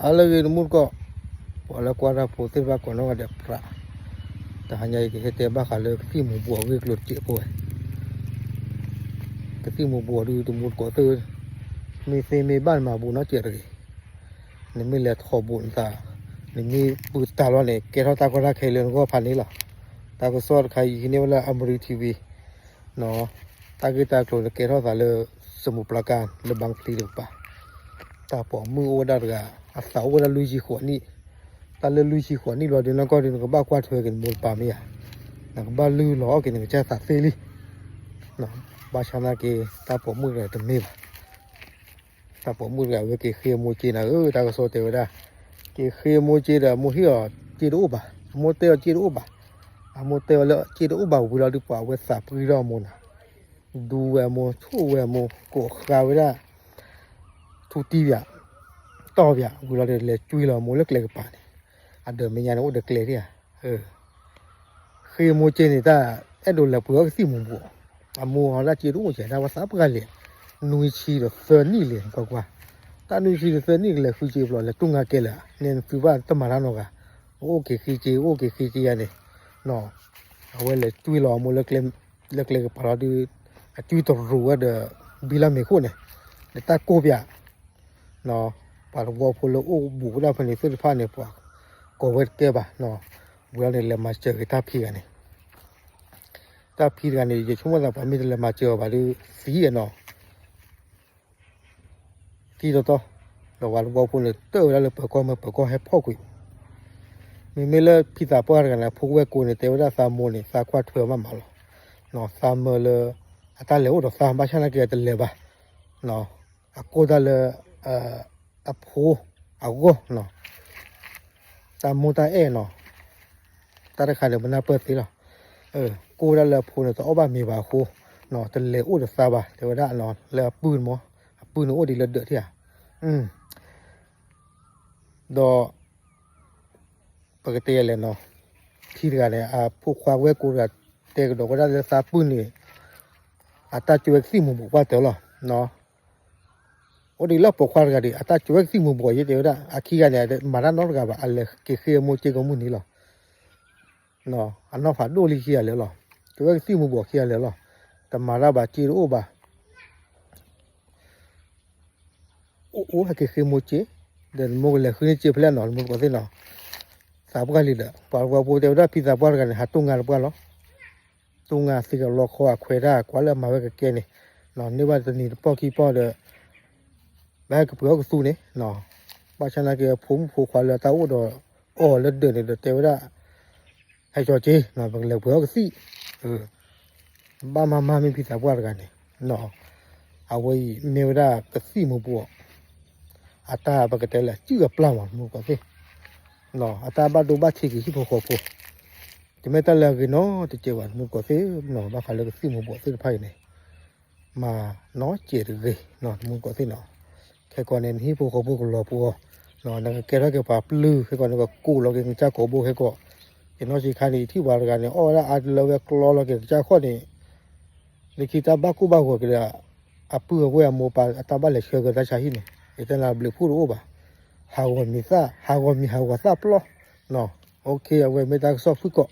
ဟါလၢအဂ့ၤ တမူတကိး, ပှၤလၢကွၢ်တၢ်ဖိသ့ၣ်တဖၣ်ကိးနီၢ်ဂၤဒဲးပြး, တဟါညါအံၤ ကဟဲတဲဘၣ်ဃးလၢကသံၣ်မူၤဘှီးအဂ့ၢ်အကျိၤတစဲးဖိဝဲ, ကသံၣ်မူၤဘှီးဒုး တမူတကိးသ့ၣ်, မ့ၢ်သ့မ့ၢ်ဘၣ်န့ၣ် မၤဘူးနီတစဲးတဂ့ၤ, နမ့ၢ်လဲၤထီၣ်ဘူးနသး, နမ့ၢ်ပၢတၢ်လီၤန့ၣ် ကဲထီၣ်တၢ်ကီတၢ်ခဲလၢနဂီၢ်ဖးန့ၣ်လီၤ. တၢ်ကစီၣ်တခါအံၤ ဟံးန့ၢ်ဝဲလၢ Amarin T V တၢ်ဂ့ၢ်တၢ်ကျိၤန့ၣ် ကဲထီၣ်သးလၢ စမူးပျၤကါ လၢဘၣ်ကသံတကပၤ, တၢ်ပိာ်မုၣ်အိၣ်ဝဲဒၣ်တဂၤ, အသးအိၣ်ဝဲဒၣ်လွံၢ်ဆံဃိးနံၣ်, တၢ်လၢလွံၢ်ဆံဃိးနံၣ်လီၤဒုး နီၢ်ကီၢ်ဒုး နကဘၣ်ကွၢ်ထွဲက့ၤနမိၢ်နပၢ်မ့ၢ်ဧါ, နကဘၣ်လုၢ်လီၤအီၣ်က့ၤနကစၢ်သးသ့လံ, ဘၣ်ဆၣ်သနာ်က့ တၢ်ပိာ်မုၣ်တဂၤတမ့ၢ်ဘၣ်. တၢ်ပိာ်မုၣ်တဂၤဝဲက့ၤဃ့အမိၢ်စ့နၤဧၢ, တၢ်ကစီၣ်တဲဝဲဒၣ်, က့ၤဃ့အမိၢ်စ့ဒီး အမိၢ်ဟ့ၣ်အီၤစ့တအိၣ်ဘၣ်, အမိၢ်တဲအီၤစ့တအိၣ်ဘၣ်, အမိၢ်တဲအီၤလၢစ့တအိၣ်ဘၣ်ဝံၤလီၤဒုး ပှၤအဝဲသးပှံၢ်ထီၣ်အမိၢ်နၤ, ဒူဝဲအမိၢ် ဆိၣ်ဝဲအမိၢ် ကိးဃါဝဲဒၣ် ထူတံၢ်ပၠး, တီၢ်ပၠး ဝံၤလီၤဒီး လဲၤကွံာ်လီၤအမိၢ်လၢကျဲကပၤန့ၣ်, အဒၢးမဲာ်ညါန့ၣ် အိၣ်ဒီးကျဲဒၣ်ဧါ ဃ့အမိၢ်စ့န့ၣ် တၢ်အဲၣ်ဒိးလဲၤပှ့ၤအီၣ်ကသံၣ်မူၤဘှီး, အမိၢ်အီၤဒၣ်စ့တအိၣ်ကဲ တၢ်ဝဲသးပှၢ်လဲၣ်, နွံဆံဒီးသၢနံၣ်လဲၣ် ကွၢ်ကွၢ်, တၢ်နွံဆံဒီးသၢနံၣ်ကလဲၤဃုစ့ဖျိး လဲၤတူၢ်ငါကဲလၢာ်, နဲနသုဘၣ်တမၤတၢ်နီတဂၤ, အိၣ်က့ၤဃ့စ့ အိၣ်က့ၤဃ့စ့ယၤန့ၣ်, အဝဲလဲၤကွံာ်လီၤအမိၢ်လၢကျဲကပၤလီၤဒုး, အကွံာ်တရူးဝဲဒီး ဘံလၢမ့ၤခိၣ်န့ၣ်, ဒီးတၢ်ကိၢ်ပၠး ပှၤသဝီဖိလၢအိၣ်ဘူးဝဲဒၣ်ဖဲန့ၣ်သ့ၣ်တဖၣ်န့ၣ် ပှၤကိးဝဲတကဲဘၣ်, ဝံၤလီၤန့ၣ် လဲၤမၤစၢၤက့ၤတၢ်ဖံးတဂၤန့ၣ်, တၢ်ဖံးတဂၤန့ၣ် ယဆိကမိၣ်သး ပှၤမ့ၢ်တလဲၤမၤစၢၤအီၤဘၣ်ဒီး သံဧါနီၤ, သံတီတီ, ဒီးပှၤသဝီဖိန့ၣ် တၢၢ်ဝဲဒၣ်လၢပၢၤကီၢ် မ့ၢ်ပၢၤကီၢ်ဟဲဖီၣ်ကွံာ်, မ့မ့ၢ်လၢဖံသးပှၢ်တဂၤန့ၣ် အဖိဝဲၢ်ကိန့ၣ် တဲဝဲဒၣ်သးမိၢ်န့ၣ် သးကွၢ်ထွဲအီၤမးမးလီၤ, သးမၢလၢ အတၢ်လဲၤအိၣ်ဒီးသး ဘၣ်ဆၣ်သနာ်က့တလဲၤဘၣ်, အကိၢ်တၢ်လၢ အဖိအဂီၢ်နီၤ, တၢ်မိၢ်တၢ်အဲၣ်နီၤ, တၢ်တခါန့ၣ် ပနၢ်ပၢၢ်သ့လီၤ, ကိၢ်ဒၣ်လၢအဖိန့ၣ် တအီၣ်ဘၣ်မ့ၤဘၣ်အဃိ, တလဲၤအိၣ်ဒီးသးဘၣ် တဲဝဲဒၣ်, လၢအပုၢ်န့ၣ်မး, အပုၢ်န့ၣ်အိၣ်ဒံးလၢဒၢးထံဧါ, ဒီး ပကတဲလဲၣ်နီၤ, ဖံတဂၤန့ၣ် အဖိခွါဝဲၢ်ကိတဂၤ တဲကဒီးဝဲဒၣ်လၢသးပုၢ်န့ၣ် အတၢ်ကၠိဝဲကသံၣ်မူၤဘှီးပှၢ်တၢၢ်လီၤ, အိၣ်ဒံးလၢပိာ်ခွါတဂၤဒီး အတၢ်ကၠိဝဲကသံၣ်မူၤဘှီး ယဲတဲဝဲဒၣ် အခံဂၤန့ၣ် မၤတၢ်နီတဂၤဘၣ် အလဲၤက့ၤဃ့အမိၢ်စ့ကိးမုၢ်နံၤလီၤ, အနီၢ်ဖးဒိၣ်လံခံဂၤလၢာ်လီၤ, ကၠိဝဲကသံၣ်မူၤဘှီးခံဂၤလၢာ်လီၤ, တမၤတၢ်ဘၣ် စ့တအိၣ်ဘၣ် အိၣ်အိၣ်ဟဲက့ၤဃ့မိၢ်စ့, ဒီးနမိၢ်ကလဲၤဃုန့ၢ်စ့ဖဲလဲၣ်နီၤ နမိၢ်တကိးသ့ၣ်နီၤ, သးပှၢ်လံဒီး ပှၤသဝီဖိတဲဝဲဒၣ် ဖံသးပှၢ်တဂၤန့ၣ် ဟးတူၢ်ငါတပှၢ်လီၤ, တူၢ်ငါသ့ကလီခီအခွဲးတၢ် ကွၢ်လၢအမၤဝဲကကဲန့ၣ်, န့ၢ်ဘၣ်တနံၤတပီၢ်ခံပီၢ်ဒီး ဘၣ်ဟဲကပှ့ၤအီၣ်ကသူန့ၣ်, ဘၣ်ဆၣ်သနာ်က့ ဖိမုၣ်ဖိခွါလၢတၢ်အိၣ်ဒီးအီၤလၢဒၢးန့ၣ်ဒီး တဲဝဲဒၣ် ဟဲကၠီက့ၤ ပကလဲၤပှ့ၤအီၣ်ကသံၣ်, ဘၣ်မၤမၤမ့ၢ်ဖံသးပှၢ်တဂၤန့ၣ်, အဝဲအံၤမ့ၢ်ဝဲဒၣ်ကသံၣ်မူၤဘှီး, အတၢ်ပကတဲလၢအစုၣ်အပျၢ်မး မူၤကီးသ့ၣ်, အတၢ်ဘၣ်ဒိဘၣ်ထံးက့ၤဟံၣ်ဖိဃီဖိ, တမ့ၢ်တၢ်လၢအဂ့ၤနီတစဲးဘၣ် မူၤကီးသ့ၣ်, ဘၣ်ဃးလၢကသံၣ်မူၤဘှီးသ့ၣ်တဖၣ်အံၤန့ၣ် မၤနီတစဲးတဂ့ၤ, မူၤကီးသ့ၣ်နီၤ, ခဲကီးန့ၣ် နဟံၣ်ဖိဃီဖိကလီၤပှီၤ, နကကဲထီၣ်က့ၤပှၤပျုၢ် ခဲကီးနကကိးလီၤက့ၤနကစၢ်ကိာ်ဘိခဲကီး, ယနီၢ်ဆံးခါန့ၣ် ယထံၣ်ပှၤတဂၤန့ၣ် အီၣ်ဝဲဒၣ်အါတလၢဝဲကျီလီၤက့ၤကစၢ်ခီၣ်န့ၣ်, လၢခံတၢ်ဘၣ်ကိၢ်ဘၣ်ဂီၤက့ၤဒီး အပုၢ်အဝဲၢ်အမိၢ်ပၢ်အတၢ်ဘၣ်လဲၤဆှၢက့ၤတၢ်ဆါဟံၣ်န့ၣ် ယတဲနၤဘျုးဖှိၣ်တအိၣ်ဘၣ်, ဟးဂီၤမံၤသၣ် ဟးဂီၤမံၤဟးဂီၤသၣ်ပျီ, အဝဲမ့ၢ်တၢ်ကစီၣ်ဖုၣ်ကိာ်,